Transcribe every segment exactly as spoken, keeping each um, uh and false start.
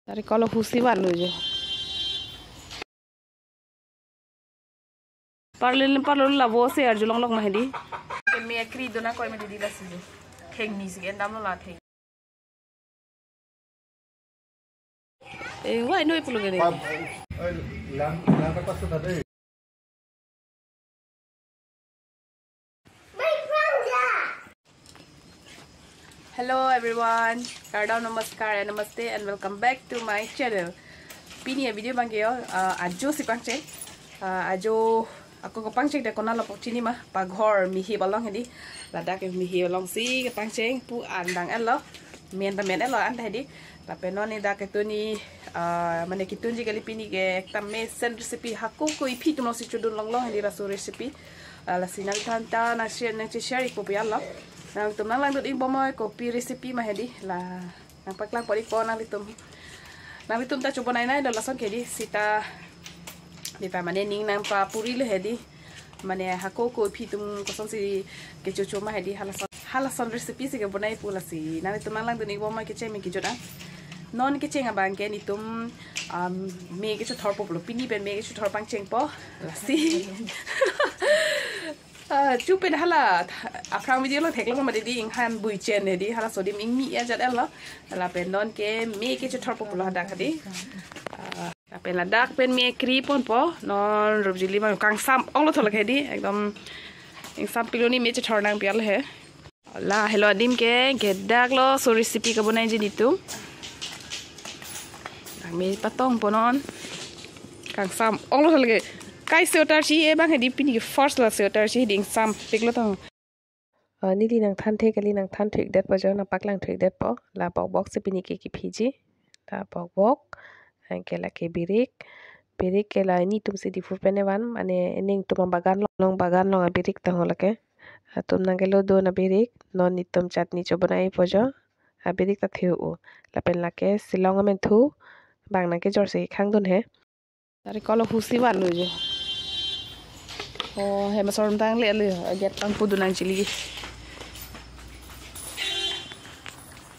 Dari kolo husi vanlo jo. Parlin parlin lavo se arjulong lok ma hedi. Ke me kri dona koi ma didi lasi jo. Thengni si endamlo la theng. Eh, why no ipulo gini? Pab, eh, lang, lang ka pasu tadi. Hello everyone, kardom, namaskar and namaste and welcome back to my channel. Pini a video abangke yo, uh, ajo si pangcheng, uh, ajo ako kepangcheng de konat lo pok chini ma, paghor mihip along hedi, ladak mihip along si kepangcheng pu an dang-etlo, men ta men-etlo an ta hedi. Lapen non ne dak ketun ni, ah, mane ketunji kali pini ke ekta mesen recipe hako ko iphi atum along si chodun longlong hedi laso recipe. Ah, lasi nangthan ta nang share nang share ikpo pian lo. Nangtum nanglangdun ikbom oi kopi recipe ma hedi la nangpaklang pon ikpo nanglitum. Nanglitum ta chobonainai do lason ke hedi sita. Bipa mane ning nangpapurilo hedi. Mane hako ko iphi atum kosonsi kechocho ma hedi halason, halason recipe si kebonai pu lasi. Nanglitum nanglangdun ikbom ma kecheng me kejut an. Non kecheng abangke netum, um, me kechethor po pulo pini pen me kechethor pangchengpo lasi. Ah, chu pen hala aphrang video lo theklong ma didi inghan buichen hedi halaso adim ingmi ajat-etlo. Lapen non ke me kechethor po pulo hadak hedi. Ah, lapen ladak pen me kri ponpo, non rupjili ma kangsam onglo tholok hedi, ekdom ingsampiklo ne me chethor nang pial he. La helo adim ke, ke dak lo so recipe kebonaiji netum. Dak me patongpo non. Kangsam onglo tholok he. Kai sweater si e bang hedi pini ke first la sweater si hedi ingsampiklo tong. Ah, neli nangthan the kali nangthan thik detpo jo nangpaklang thik detpo. La bokbok si pini ke kiphiji. La bokbok. Anke lake birik. Birik ke la netum si Diphu pen evan. Mane ningtum abagan long, long bagan long abirik tangho lake. Atum nangkelo do na birik. Non netum chutney chobonaipo jo. Abirik ta theu. Lapen lake silong amen thu. Bang nangkejor si khangdun he. Dari kolo husi vanlo jo. Oh, hem sorom tang le le. Aget tang pudun nang chili.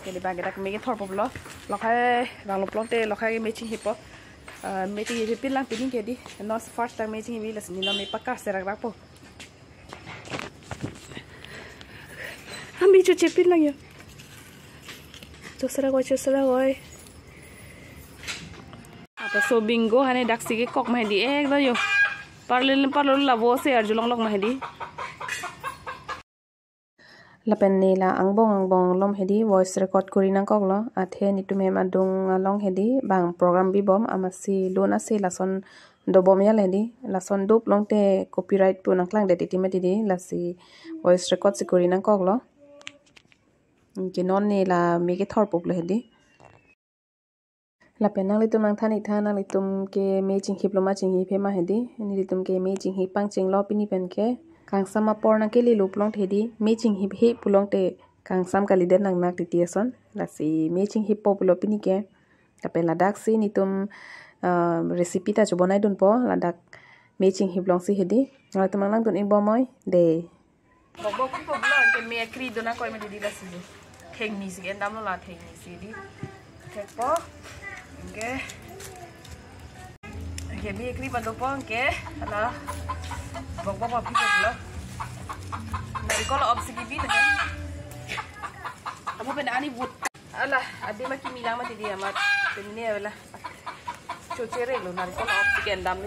Kedi bang kita kemi ke thor poplo. Lokhai bang lo plot te lokhai me chinghippo. Ah, me chinghip pin lang pini kedi. No first time me chinghip lasi ne no me pakar serak rakpo. Ami chu chepin lang yo. Chosera koi, chosera koi. Apa so bingo hane daksi kekok ma hedi ekdom yo. Parlin parlin lavo se arjulong lok ma hedi. Lapen ne la angbong angbong lom hedi voice record kori nangkoklo. Athe netum hem adung along hedi bang program bibom amatsi lun ase lason dobom ya le hedi. Lason dop longte copyright pu nangklangdet titi mati di lasi voice record si kori nangkoklo. Ke non ne la me kethor poplo hedi. Lapen nanglitum nangthan itha nanglitum ke me chinghiplo ma chinghiphe ma hedi. Nelitum ke me chinghip pangchenglo pini pen ke. Kangsam apor nangkelelo pulongte hedi. Me chinghiphe pulongte kangsam kalidet nangnak titi ason. Lasi me chinghippo pulo pini ke. Lapen ladak si netum, ah, recipe ta chobonaidunpo, ladak me chinghip longsi hedi. Nanglitum nanglangdun ikbom oi, de. Bokbok pipo pulo, anke me kri dona koi ma didi lasi. Thengni si endamlo la thengni si di. Thekpo. Anke. Anke me kri padopo anke. Hala. Bokbok pipo pulo. Narikol op si kibi na. Kamu pen ani but. Ala, adi ma kimi lang mati di amat. Pini ala. Chochere lo narikol op si endam.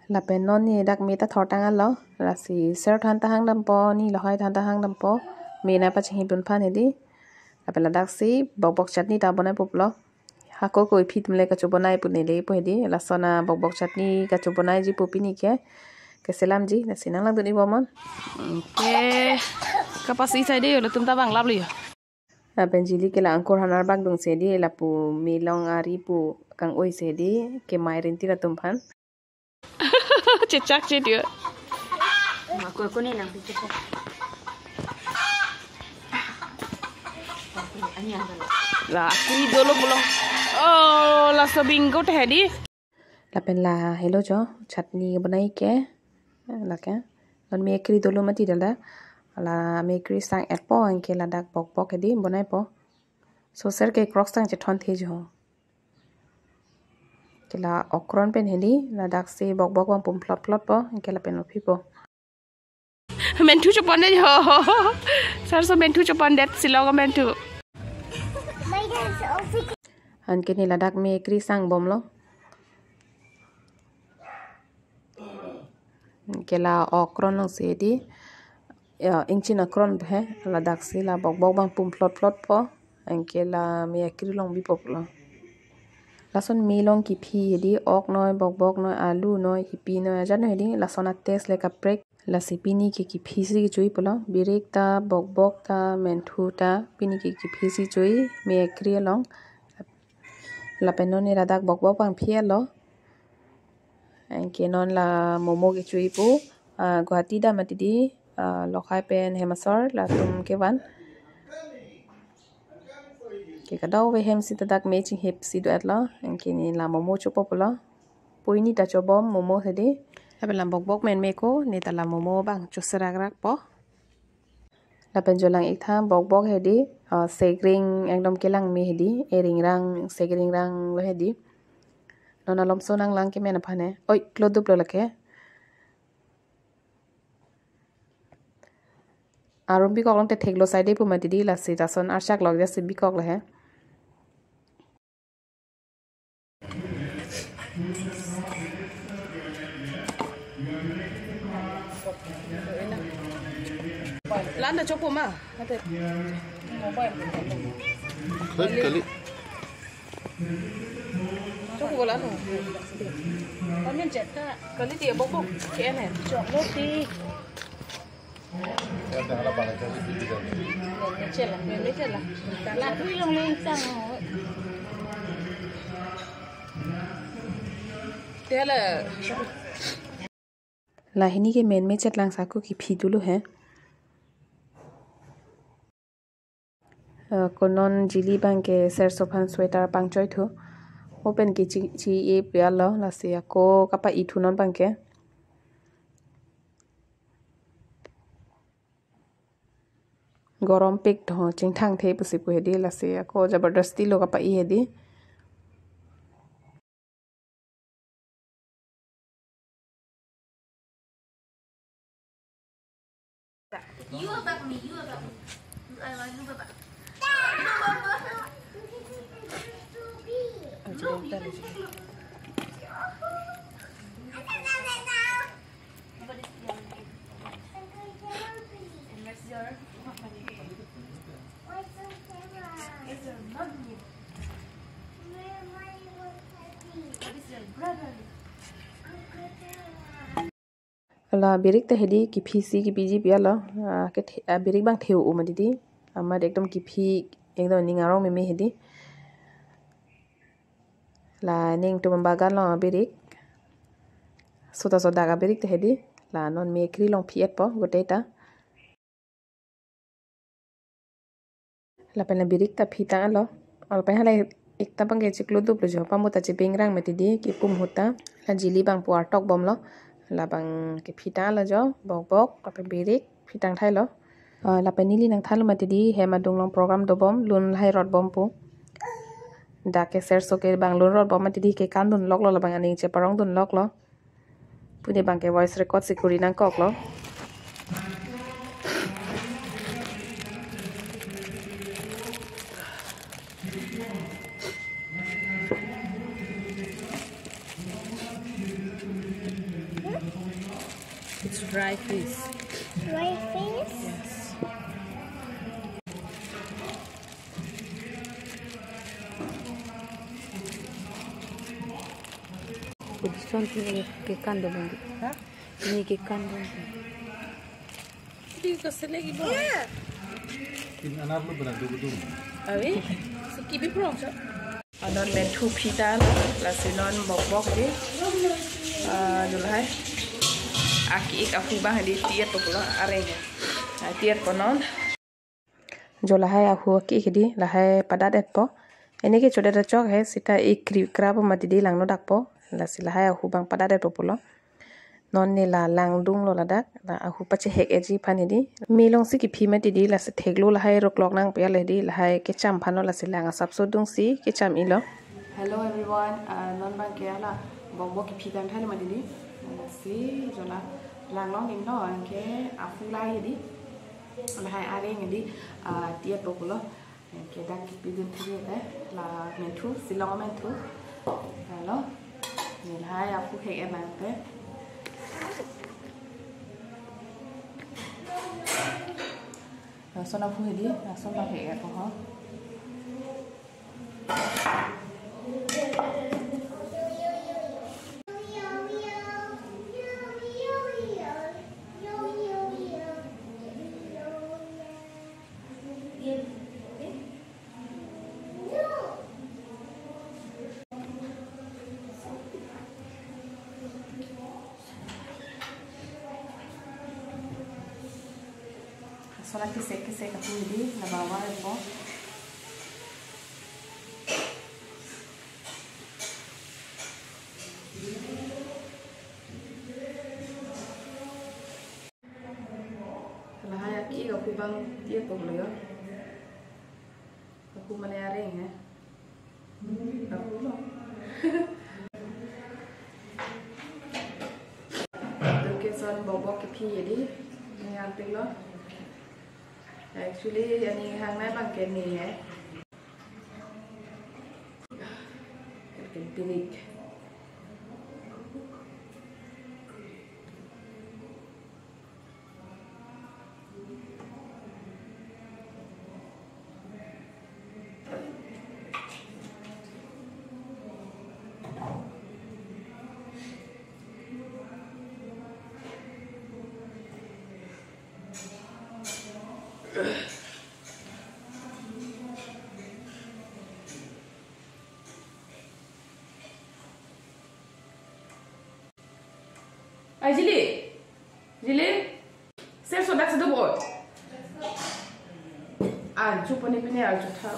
Lapen non ne dak me ta thor tang alo. Lasi ser than ta hangdampo, ne lahai than ta hangdampo. Me nangpachinghipdun aphan hedi. Lapen ladak si bokbok chutney ta bonai poplo. Hako ko iphi atum le kachobonai pu nelepo hedi. Lason a bokbok chutney kachobonaiji pu pini ke. Keselamji, lasi nanglangdun ikbom non. Ke kapasi sai de yo, latum ta bang lap lo yo. Lapen jili ke la angkur hanar bak dungse di lapu me long ari pu kang-oi se di kemai rinti latum aphan. Chechak che dia. Mako ko ni nang picheko. Ani ang dalo. La kri dolo pulo. Oh, laso bingo te hedi. Lapen la helo jo chutney bonai ke. Lake. Non me kri dolo mati dala. La me kri sang-etpo anke ladak bokbok hedi bonaipo. So ser ke Crocs tang chethon the jo. La okron pen hedi, ladak si bokbok abang pum plot plot po, anke lapen ophi po. Menthu chopon det ho. Sarso menthu chopon det, Shillong menthu. Anke ne ladak me kri sang bomlo. Anke la okron along si hedi, ya, ingchin akron he, ladak si la bokbok abang pum plot plot po, anke la me akri along bipo pulo. Lason me along kephi hedi, ok noi, bokbok noi, alu noi, hipi noi, ajan noi hedi, lason a-taste le kaprek. Lasi pini ke kephi si kechui pulo, birik ta, bokbok ta, menthu ta, pini ke kephi si chui, me akri along. Lapen non ne ladak bokbok abang phi-etlo. Anke non la momo kechui pu, ah, Guwahati dam mati di, ah, Lokhai pen hem asor latum kevan. Ke kadokave hem si ladak me chinghip si do-etlo. Anke ne la momo chopo pulo. Pui ne ta chobom momo hedi. Lapen la bokbok menme ko, ne ta la momo abang choserak rak po. Lapen jo lang-ik tha, bokbok hedi, ah, segring ekdom kelang me hedi, eringrang, segringrang lo hedi. Non alomso nanglang kemen aphan he. Oi, kloduplo lake. Arum bikok along te theklo side pu mati di, lasi lason archak lok jasi bikok lo he. Landa chopo ma? Ate. Kali, kali. Chopo landa. Kami cek ka. Kali dia bokbok. Kene. Choklo ti. Chela, me chela. La thui long leng chang. Tela. La hini ke menme chetlang sako kephi dolo he. Eh, ko non jili abang ke Serso aphan sweater pangchoi thu. Mo pen ke chi, chi-e pi-etlo, lasi ako kapa-i thu non abang ke. Gorom pik tho, chingthang the pusi pu hedi, lasi ako jabardasti lo kapa-i hedi. You above me, you above me. I want you above. La birik ta hedi kephi si kepiji pi-etlo, ah, ke the-, ah, birik abang theu-o mati di, amat ekdom kephi ekdom ning arong meme hedi. La ning tum bagan along abirik. Sota sodak abirik ta hedi. La non me kri along phi-etpo, gotei ta. Lapen la birik ta phi tanglo. Lapen halai ekta abang ke chiklo duplo jo. Pamu ta chibingrang mati di, kipum ahut ta. La jili abang pu artok bomlo. Labang ke phi tanglo jo. Bokbok, lapen birik, phi tang thailo. Ah, lapen neli nangthanlo mati di, hem adung along program dobom, lun lahai rot bom pu. Dak ke Serso ke bang lun rot bom mati di, kekan dun loklo, labang aning cheparong dun loklo. Pune abang ke voice record si kuri nangkoklo. It's dry fish. Dry fish? Yes. Kudison pini kekan do bang. Ha? Pini kekan do bang. Di kasih lagi bang. Kin anar lu benar dulu dulu. Awi, suki bi prong sa. Anon menthu phi tanglo, lasi non bokbok di. Ah, jo lahai. Aki-ik ahu abang di tiat populo areng. Ah, tiat po non. Jo lahai ahu aki-ik di, lahai padat-etpo. Ini ke chodet achok he, seta ik kri krap mati di langno dakpo. Lasi lahai ahu abang padat-etpo pulo. Non ne la langdunglo ladak, la ahu pachehek-etji aphan hedi. Me along si kephi mati di, lasi theklo lahai roklok nang pi-etlo hedi, lahai kecham aphanlo, lasi lang asapso dung si kecham-ilo. Hello everyone, uh, non abang ke hala bokbok kephi tangthailo mati di. Lasi jo la langlong ning lo, anke aphu lahai di. Lahai areng di, uh, tiat boklo. Anke dak kepidun thiri te, la menthu, silong menthu. Halo. Lahai aphu hek enang te. Lason aphu hedi, lason abang hek ko ho. Lason akesek kesek aphu hedi, la bawa po. Lahai aki aphu abang tiat boklo ya. Aphu mane areng ya. Aphu lo. Dak ke lason bokbok kephi hedi. Ni antik lo. Actually, ani hangnai abang ke ni ya. Dak ke birik. Ai, Jili. Jili. Serso dak si do bor. Arju poni pini arju tha.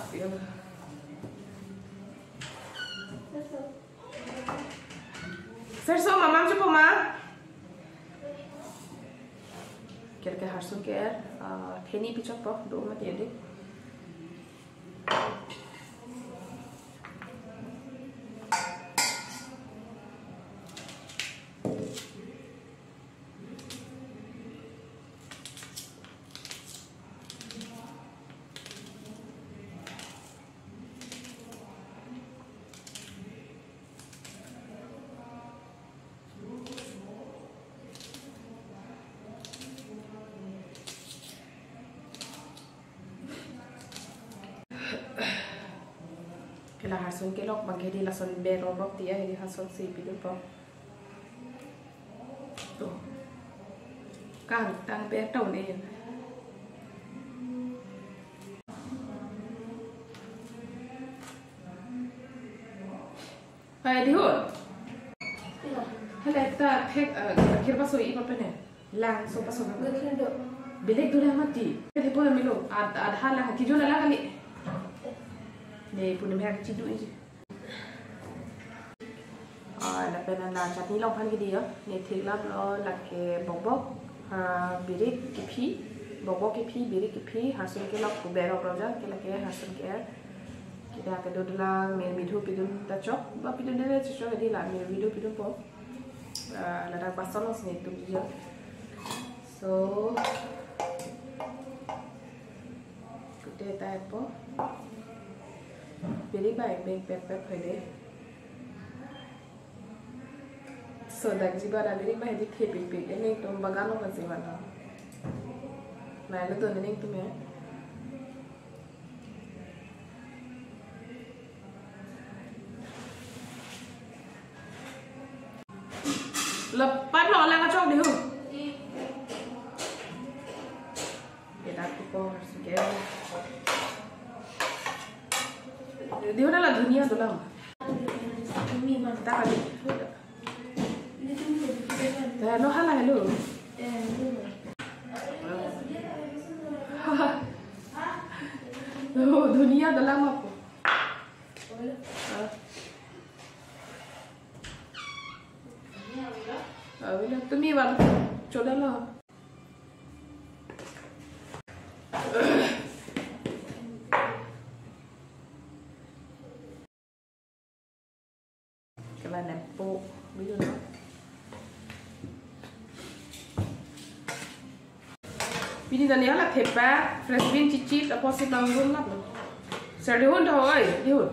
Serso mamam chupo ma. Ker ke harsun ke, ah, theni pichok po do mati hedi. Ke la harsun kelok abang ke hedi, lason ber robrop tiya hedi, harsun si pidun po. To. Kang tang ber tau ne. Hai, Dihun. Hala ta thek, eh, gakhir paso-i pa pene. Lang so paso. Gakhir do. Belek do lang mati. Thepo la melo. Ad-, adha lang kijo la lang kali. Ne punim hak chidu iji. Ah, lapen la chutney along aphan ke di ya. Ne theklap lo, lake bokbok, ah, birik kephi, bokbok kephi, birik kephi, harsun kelok, kuber ok roja, ke lake harsun ke-er. Kita ke do la mil midhu pidun ta chok, ba pidun dele chok di la mil midhu pidun po. Ah, ladak bason alongsi ne tum di ya. So, kute ta po. Birik abang bek pep pep hoi de. So dak jiba da birik abang hedi thepikpik, ening tum bagan lo kasi mana. Nai lo to ening tum ya. Lepat lo lang kachok Dihun. Kita kupon sige. Dihun la dunia dolang. Kita kali. Dah, no hala hello. Oh, dunia dolang apa? Ah. Ah, bila tumi bang, choda lo. La nempo, video na. Pini tani hala thepa, fresh bean chichit, apotsi bangdun lap lo. Sir, dihun to oi, dihun.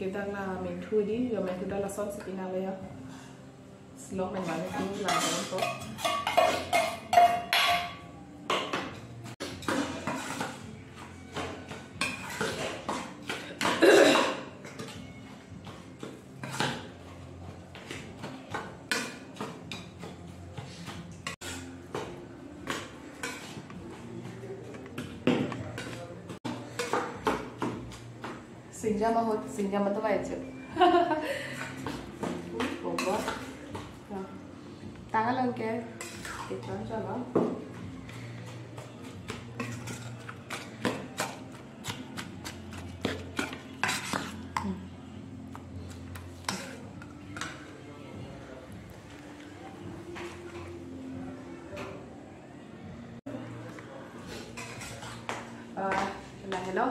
Kedang la menthu di, yo menthu dak lasonsi pinang lo ya. Silong menmane tu la ko. Singjam ahut, singjam atum ajo. Bobo. Nah. Tangan lengke. Kita coba. Ah, lahelo.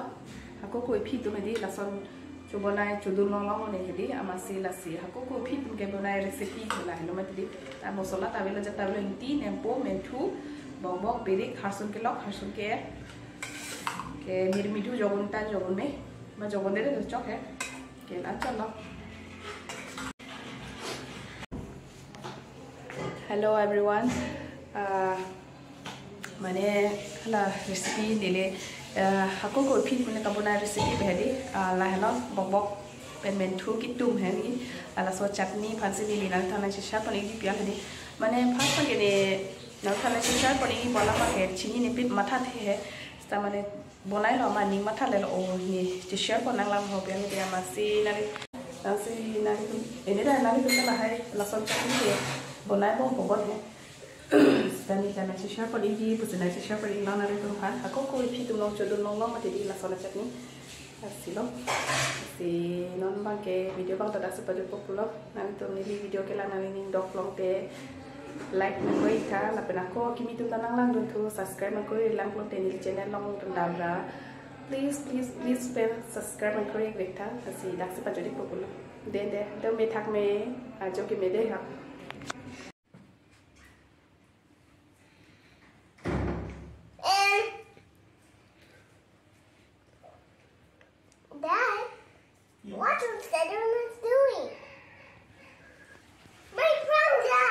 Hako ko iphi atum hedi lason chobonai chodun longlong ne hedi, amatsi lasi. Hako ko iphi atum kebonai recipe lahelo mati di. Ta mosola ta avelo, ajat ta avelo, ingti, nempo, menthu, bokbok, birik, harsun kelok, harsun ke. Ke mir midu jogun ta jogun me. Ma jogun dere chok he. Ke la cholo. Hello everyone. Ah, mane hala recipe neli, ah, hako ko iphi atum kebonai recipe hedi, ah, lahelo bokbok pen menthu kitum hedi, ah, laso chutney aphansi neli nangthan nangcheshare pon-ikji pu hedi. Mane first ke ne nangthan nangcheshare pon-ikji pu alam ke chini nepei mathathe he. Seta mane bonai lo, mane ning matha lelo, o ne cheshare pon nanglang ho pu hedi, amatsi nangli, amatsi nangli, ene dak nanglitum ta lahai lason chutney ke bonai bom po bon he. Seta neli ta nangcheshare pon-ikji pusi nangcheshare pon-ik lo nanglitum aphan. Hako ko iphi atum nangchodun longlong mati di lason chutney. Lasi lo. Lasi non abang ke video abang ta daksi pajutpo pulo. Nanglitum neli video kelang nangli ning dok longte like nangkoi-ik tha. Lapen ako kimi atum ta nanglangdun thu, subscribe nangkoi-ik lang pulote neli channel along dun damra. Please, please, please pen subscribe nangkoi-ik vek tha. Lasi daksi pajut-ikpo pulo. De, de, de me thak me, ajo keme de ha. Dad, what is Saturn is doing? My brother!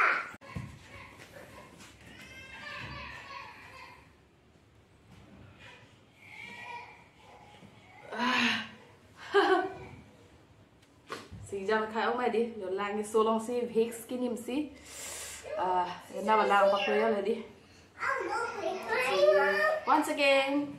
Singjam khai ong mai di, yo lang so longsi, hik skin him si. Ah, na ba lang pak yo di. Once again,